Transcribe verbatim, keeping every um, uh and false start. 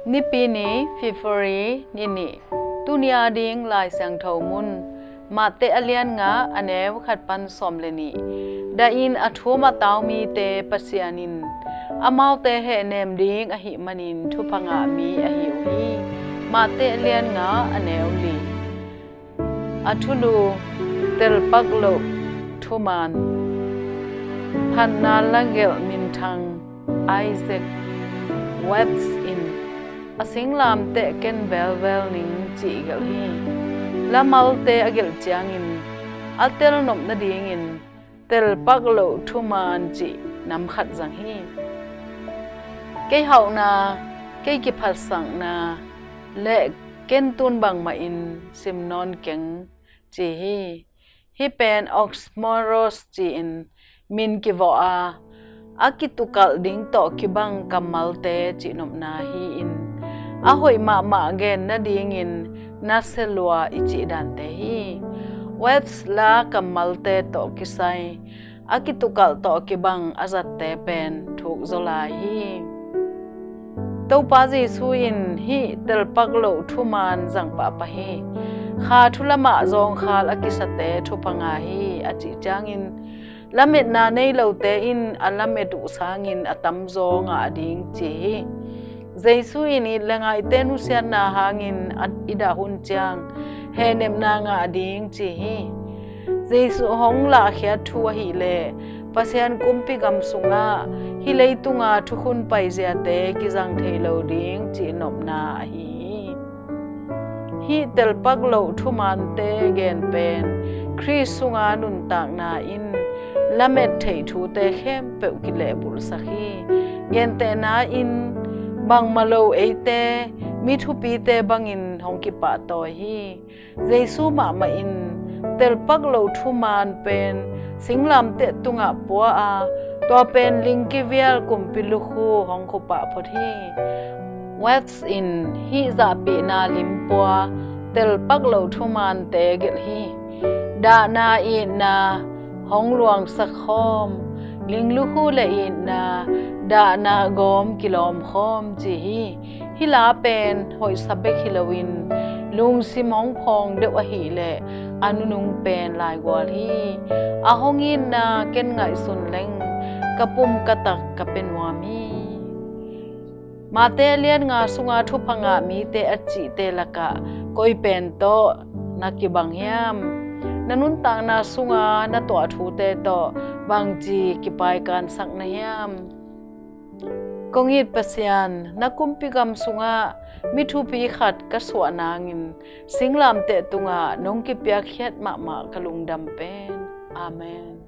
Nipi ni, February ni nih. Tuni a ding Lai Siangtho mun, Mate a lian nga, a neu khat pan sawm le nih. Dahin a thum a tau mite Pasian in amaute hehnem ding ahih manin thupha ngah mi ahi uh hi. Mate a lian nga, a neu li. A thulu: Telpak loh thuman. Phatna lagelh minthang Isaac Watts in a singlamteh ken velvel ning cih gelh hi. Lamalte a gelh ciangin a telnop nadingin telpak loh thuman cih nam khat zang hi. Kei hauhna, kei kiphatsakna le ken tun bangmahin sim nawn keng, ci hi. Hih pen oxymoron ci-in min kivawh a, a kitukalh ding tawh kibang kammalte cihnopna hi-in, a hoih mahmah gen nadingin nasia lua i cih dante hi. Watts la kammalte tawh kisai a kitukalh tawh kibang a zatte pen thukzaw lai hi. Topa Jesu in hih telpak loh thuman zang pahpah hi. Kha thu lamah zawngkhal a kisate thupha ngah hi, a cih ciangin, lametna nei lote in a lamet uh sangin a tamzaw ngah ding, ci hi. Jesu in it le ngaihte nusiatna hangin a i dah hun ciang hehnepna ngah ding, ci hi. Jesu hong lahkhiat thu ahileh Pasian kumpi gam sungah hih leitunga thukhun paiziate kizang thei lo ding cihnopna ahi hi. Hih telpak loh thumante gen pen Khrist sunga nuntakna in lamet theih thute khempeuh kilehbulhsak hi. Gentehna in, bangmah lo eite mi thupite bangin hong kipahtawi hi. Jesu mahmah in telpak loh thuman pen singlamteh tungah pua a, tua pen lingkivial kumpi lukhu hong khupah phot hi. Watts in hih zahpihna limpua telpak loh thumante gelh hi. Dahna itna hong luangsak khawm, ling lukhu le itna, dahna gawm kilawm khawm, ci hi. Hih la pen hoihsa bek hi loin lungsim hong phawng deuh ahileh a nunung pen laigual hi. A hong itna ken ngaihsun leng ka pum ka tak ka pia nuam hi. Mate a lian nga sunga thupha ngah mite a cihte lakah koi pen tawh na kibang hiam? Na nuntakna sunga na tuah thute tawh bangci kipaikansak na hiam? Kong it Pasian, na kumpi gam sungah mi thupi khat ka suah nangin singlamteh tungah nong kipiakkhiat mahmah ka lungdam pen. Amen.